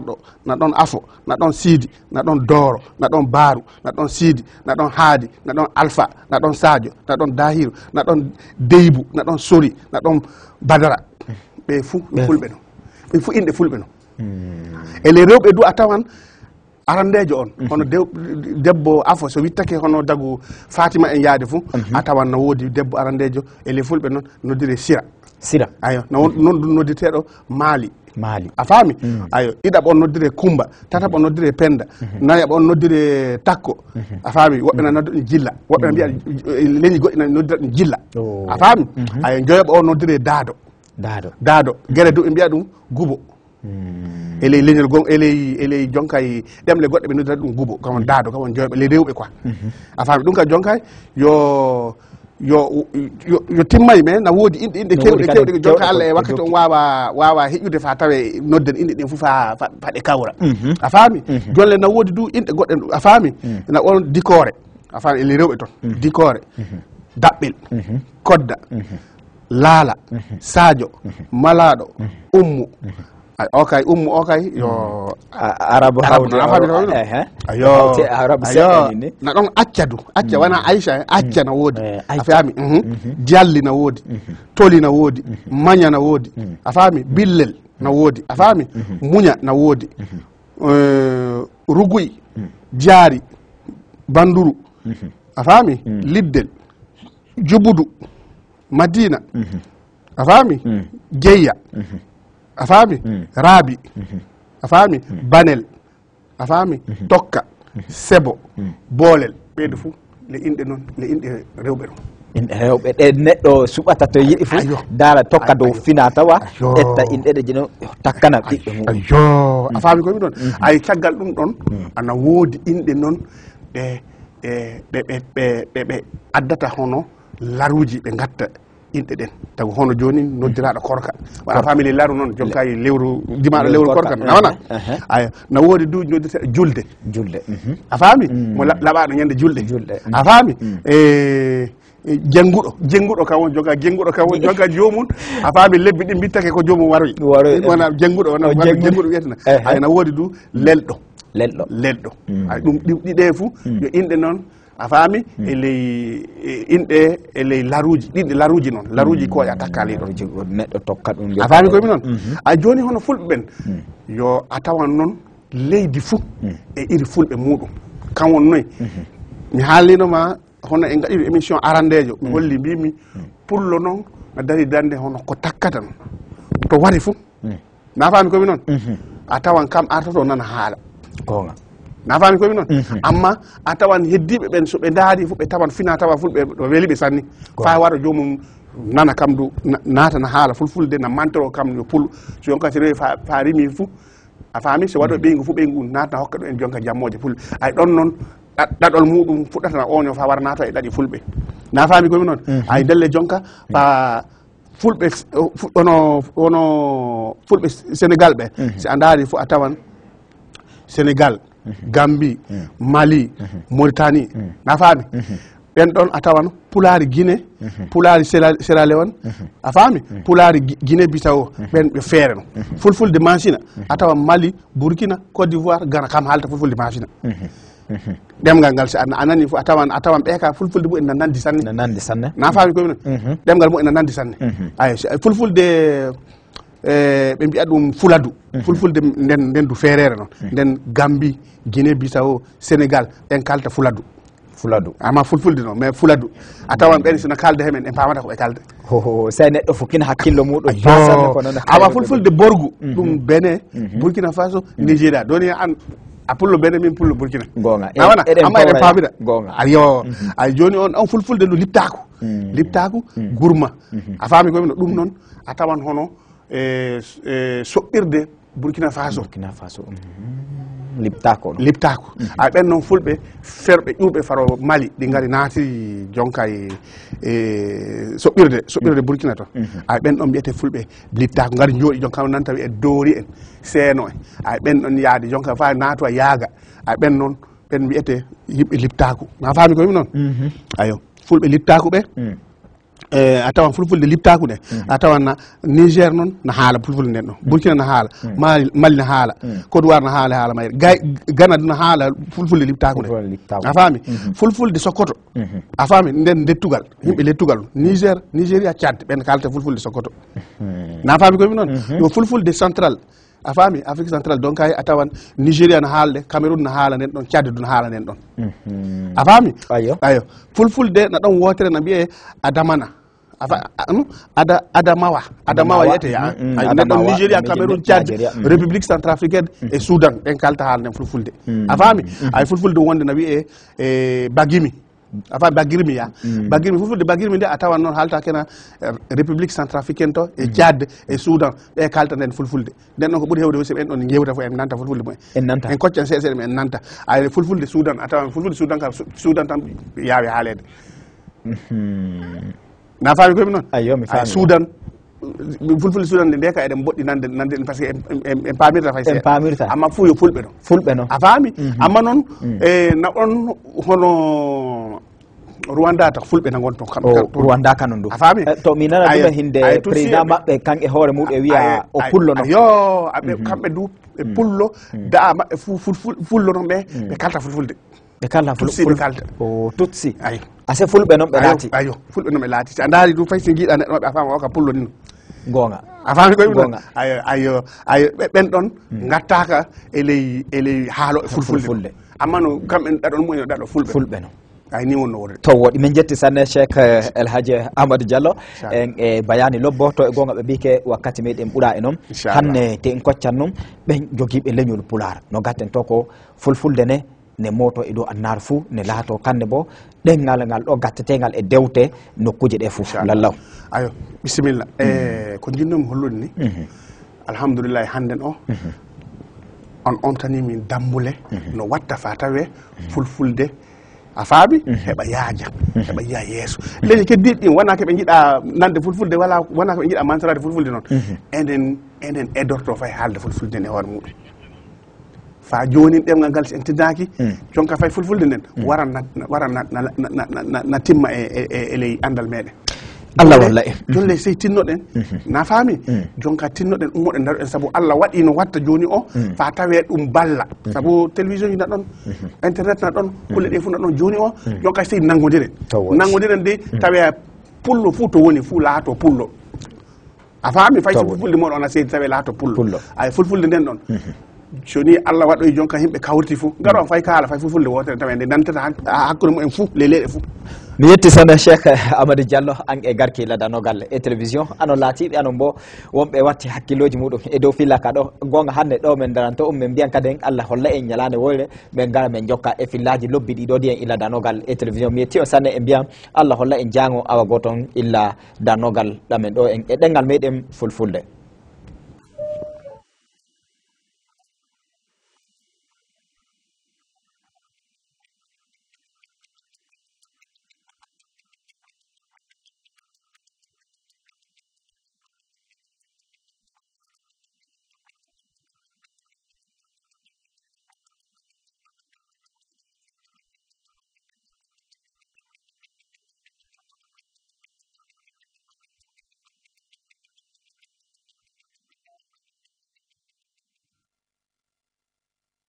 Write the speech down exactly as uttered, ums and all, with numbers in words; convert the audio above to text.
Seeɗo, na ɗon Afo, na ɗon Siidi, na ɗon Dooro, na ɗon Baaru, na ɗon Siidi, na ɗon Haadi, na ɗon Alfa, na ɗon Saajo, na ɗon Dahiru, na ɗon Deybu, na ɗon Sori, na ɗon Badara. Ɓe fuu ɓe fulɓe non. Ɓe fuu inɗe fulɓe non. Ele rewɓe du a tawan arandeejo on, hono dew-, debbo Afo, so wittake hono dagu Fatima en yaade fuu, a tawan na woodi debbo arandeejo, ele fulɓe non, noddire Sira. Sira. Ayo, na won-, non ɗum noddirteeɗo Maali. Maali. A faami? Ayo, ɗiɗaɓo on noddire Kumba, tataɓo on noddire Penda, nayaɓo on noddire Takko. A faami? Woɓɓe na nodda ɗum Jilla. Woɓɓe na mbiya, eh, leñi goɗɗi na noddira ɗum Jilla. Oh. A faami? Ayo, joyaɓo on noddire Daado. Daado. Daado. Gere du ɓe mbiya ɗum Gubo. E ley leñol gon, e ley, e ley jonkay ɗemle goɗɗe ɓe noddira ɗum Gubo. Kam on Daado, kam on joyaɓo, les rewɓe quoi. A faami? Ɗum ka jonkay, yo, yo, yo, yo timmay, mais na woodi inɗe, inɗe kewɗe, kewɗe, jonka Allah e wakkati on waawa, waawa heƴude fa tawe nodden inɗe ɗen fof fa, fa, fa ɗe kawra. A faami? Jonle na woodi du inɗe goɗɗe, a faami? Na on Dikoore. A faami? Ele rewɓe ton. Dikoore. Daɓɓel. Kodda. Laala. Saajo. Malaaɗo. Ummu. Ay, o kay, Ummu o kay, yo. A-, Arabu Arabu Hawde, non, a faami Arabu, non? Ehe. Ayo. Hawte Arabu Ayo. Seɗɗa ni. Na ɗon Acca du. Acca wana Aisha, eh? Acca na woodi. Eh, a Acca. Faami? Mhm. Jalli na woodi. Toli na woodi. Maña na woodi. A faami? Billel na woodi. A faami? Muña na woodi. Eh, Ruguy. Jaari. Banduru. A faami? Liddel. Jubudu. Madina. A faami? Jeyya. A faami? Raabi. A faami? Banel. A faami? Tokka. Sebo. Boolel. Ɓeyde fof le inɗe noon, le inɗe rewɓe ɗo. Inɗe rewɓe ɗe neɗɗo suɓata to yiɗi fof. Ayo. Daara tokka dow fina tawa. Ayo. Ƴetta inɗe ɗe jino takkana ɓiɓɓe mum. Ayo. A faami ko mi ɗon? Ay caggal ɗum ɗon, ana woodi inɗe noon ɗe, ɗe, ɗe, ɓe, ɓe, ɓe, ɓe addata hono laruuji ɓe ngatta inɗe ɗen. Tawi hono jooni noddiraaɗo Korka. Wona Korka. Famille laru noon, jonka e lewru, dimaaɗo lewru Korka. Korka. Na wona? Ehe. Aya, na woodi du noddirteeɗo Julde. Julde. Mhm. A faami? Mm. Mo la-, laɓaaɗo ñande Julde. Julde. A faami? Mm. E, e, Jennguɗo. Jennguɗo kam won jonka, Jennguɗo kam won jonka joomum. A faami lebbi ɗi mbittake ko joomum waroyi. Waroyi. Wona Jennguɗo, wona, o wona Jennguɗo. Jennguɗo wiyetena. Ehe. Ay, na woodi du lelɗo. Lelɗo. Lelɗo. Mm. Ay, ɗum ɗi, ɗi ɗe fu, mm, yo inɗe noon. A faami? Mm. E ley, e inɗe, e ley laruuji, ɗiɗi laruuji noon. Laruuji, mm, ko ya takka ley ɗon. Laruuji, neɗɗo tokka ɗum. A faami ko mi noon? Mhm. A jooni hono fulɓe ɓen, mm, yo a tawan noon leydi fuu, mm, e iri fulɓe muuɗum. Kam won noy? Mhm. Mi haalino ma hono en ngaɗiri émission arandeejo. Mi, mm, holli mbimi, mm, pullo noon na dari dande hono ko takkata noon. To wari fuu. Mm. Na faami ko mi noon? Mhm. A tawan kam artoto nana haala. Goonga. Na faami ko mi noon? Mhm. Amma a tawan heddiiɓe ɓen, so ɓe ndaari fu, ɓe tawan fina tawa fulɓe ɗo weli ɓe sanni. Goonga. Faa waro joomum nana kam du, na-, naatana haala fulfulde, na mantoro kam yo pul. So yonka si rewi fa, fa rimi fu, a faami? So waɗo, mm, ɓeyngu fu, ɓeyngu naatana hokka ɗum en jonka jammooje pul. Ay ɗon noon, ɗa-, ɗaɗol muuɗum fuɗɗatana oño faa wara naato e ɗaɗi fulɓe. Na faami ko mi noon? Mhm. Ay ndelle jonka, mm, fa fulɓe, fu-, ono, ono fulɓe Senegal ɓe, mhm, si a ndaari fu a tawan Senegal, mhm, Gambie, mhm, Mali, mhm, Mauritanie, mhm, na faami? Mhm. Ɓen ɗon a tawan Pulaari Guinée, mhm, Pulaari Sierra, Sierra Leone, mhm, a faami? Mhm. Pulaari Gui-, Guinée Bissau, mhm, ɓen ɓe feere no. Mhm. Fulfulde Maasina, mhm, a tawan Mali, Burkina, Côte d'Ivoire, Ghana, kam haalta Fulfulde Maasina. Mhm. Mhm. Ɗemngal ngal, si a, a nani fof, a tawan, a tawan ɓe ka fulfulde mumen na nandi sanne. Na nandi sanne. Na faami ko mi noon? Mhm. Ɗemngal mumen na nandi sanne. Mhm. Ay, si, fulfulde, eh, ɓe mbiya ɗum Fuladu. Mhm. Fulfulde nden, nden du feereere noon. Mhm. Nden Gambie, Guinée Bissau, Sénégal, ɓen kalta Fuladu. Fuladu. Amma fulfulde noon, mais Fuladu. A tawan ɓen sina kalda he men, en paamata ko ɓe kalda. Ho, ho, sey neɗɗo fof kina hakkillo muɗum. Ayo. Awa fulfulde borgu, mhm, ɗum Benin, mhm, Burkina Faso, mhm, Nigeria. Doni an, a pullo Benin, min pullo Burkina. Goonga. Na wona? Eɗen, eɗen pamira. Goonga. Ayo. Mhm. Ay, joni on, on fulfulde ndu liptaku. Mhm. Liptaku, mhm, gurma. Mhm. A faami ko mi no? Ɗum noon, a tawan hono, e, e, soɓɓirde Burkina Faso. Burkina Faso. Mhm. Liptaako. Liptaako. Mhm. Ay, ɓen noon fulɓe ferɓe ƴuuɓe faro Mali, ɗi ngari naati jonka e, e soɓɓirde, soɓɓirde Burkina to. Mhm. Ay, ɓen ɗon mbiyete fulɓe liptaako, ngari njooɗi jonka nan tawi e doori en, seeno en. Ay, ɓen ɗon yaadi jonka faa naato a yaaga. Ay, ɓen noon, ɓen mbiyete yimɓe liptaako. Na faami ko mi noon? Mhm. Ayo, fulɓe liptaako ɓe. Mm. E a tawan fulfulde liptaku nde. A tawan na Niger noon na haala fulfulde nden ɗon, Burkina na haala, Mali, Mali na haala, Côte d'Ivoire na haala, haala mayre, Gay- Ghana du na haala fulfulde liptaku nde. Fulfulde liptaku. A faami? Fulfulde Sokoto. A faami? Nden lettugal, yimɓe lettugal. Niger, Nigeria, Tchad, ɓen kalta fulfulde Sokoto. Na faami ko mi noon? Yo fulfulde central. A faami? Afrique central, donc, ay a tawan Nigeria na haalde, Cameroun na haala nden ɗon, Tchad du na haala nden ɗon. A faami? Ayo. Ayo. Fulfulde na ɗon wootere na mbiyee Adamana. A fa- a- no? Ada- Adamawa. Adamawa. Adamawa wiyete ya. Ay, nden ɗon Adamawa, Nigeria, Nigeria, Cameroun, Tchad, Nigeria. République centrafricaine e Soudan, ɓen kalta haala nden fulfulde. A faami? Ay, fulfulde wonde na wiyee e Bagimi. A faami? Bagirmi ya. Bagirmi, fulfulde Bagirmi nde a tawan noon haalta kena, eh, République centrafricaine to, e Tchad, e Soudan, ɓe kalta nden fulfulde. Nden noon ko ɓuri hewde aussi ɓen ɗon ngewta fof en nanta fulfulde mumen. En nanta. En koccan seeɗa seeɗa en nanta. Ay, fulfulde Soudan, a tawan fulfulde Soudan kam, Su- Soudan tan yaawi haaleede. Na faami ko mi noon? Ayo, mi faami. Soudan, fulfulde Soudan nde, nde ka eɗen mboɗɗi nande, nande, parce que en, en, en paamirta fay seeɗa. En paamirta. Amma fuu yo fulɓe ɗon. Fulɓe noon. A faami? Amma noon, e, na on hono Rwanda, tax fulɓe na ngon toon, kamɓe. O, kam toon. Rwanda kanon du. A faami? Eh, to mi nana ɗum e hinde président maɓɓe, kan e hoore muɗum e wiya o pullo noon. Ayo, aɓe, kamɓe du, ɓe pullo, da'a maɓɓe fuu, ful-, ful-, fullo noon ɓe, ɓe kalta fulfulde. Ɓe kalta ful-, Tutsi ɓe ful-, kalta. O, Tutsi. Ayo. Ase fulɓe noon ɓe laati. Ayo, fulɓe noon ɓe laati. Si a ndaari du, fay si njiiɗa neɗɗo maɓɓe, a faama o ka pullo ni no. Goonga. A faami ko mi noon? Goonga. Ayo, ayo, ayo, ɓe-, ɓen ɗon ngattaaka e ley, e ley haalooɓe fulfulde. Fulfulde. Amma no kamɓe ɗaɗol mumen no ɗaɗol fulɓe. Fulɓe no. Ay, ni wonno wonde. To woɗi, min jetti sanne Cheikh, eh, El Hadji Amadou Diallo. Inchallah. En, e bayaani lobbo, to e goonga ɓe mbiike wakkati meɗen ɓura e noon. Inchallah. Hannde te en koccan noon, ɓen jogiiɓe leñol Pulaar. No gatten to ko fulfulde ne, ne mooto e dow annaar fuu, ne laato kannde bo, ɗenngal ngal ɗo gattetengal e dewte nokkuuje ɗe fuu. Inchallah. Lallaw. Ayo, bisimilla. E, ko njinnoomi hollude ni, alhamdulillahi, hannden o, on omtanii min dammbule no watta faa tawee fulfulde, a faami? Heɓa yaaja, heɓa yiya yeeso. Leñi keddiiɗi ɗin, wonaa ko ɓe njiɗa nande fulfulde, wala wonaa ko ɓe njiɗa mantaraade fulfulde noon. Enen, enen edorto fay haalde fulfulde nden e hoore muɗum. Faa joonin ɗemngal ngal, si en tinnaaki, jonka fay fulfulde nden, wara na, na, wara na, na, na, na, na, na timma e, e, e, e ley anndal meɗen. Allah walla en. Jooni ley sey tinnoɗen, na faami? Jonka tinnoɗen, ummoɗen, ndaroɗen, sabu Allah waɗi no watta jooni o, faa tawee ɗum balla. Sabu télévision ji na ɗon, internet na ɗon, kulle ɗe fuu na ɗon. Jooni o, jonka sey nanngondiren. Taw woodi. Nanngondiren de, tawee pullo fuu to woni fuu laato pullo. A faami? Fay so fulfulde mon on a seedi, tawi laato pullo. Pullo. Ay, fulfulde nden ɗon. So ni Allah waɗoyi jonka yimɓe kawriti fuu, ngaro on fay kaala, fay fulfulde wootere tawi nde nantata hak-, hakkunde mumen fuu, ley leyɗe fuu. Mi yetti sanne Cheikh Amadou Diallo, an e garki ladanogal e télévision. Ano laatiiɓe, anon bo wonɓe watti hakkillooji muɗum e dow fillaka ɗo. Goonga hannde ɗo men daranto um, men mbiyan kadi en Allah holla en ñalaande woyre, men ngara men jokka e fillaaji lobbi ɗi ɗo ɗi en illa danogal e télévision. Mi yetti on sanne, e mbiyan Allah holla en jaango awa gooton illa danogal ɗamen ɗo en e ɗemngal meɗen fulfulde.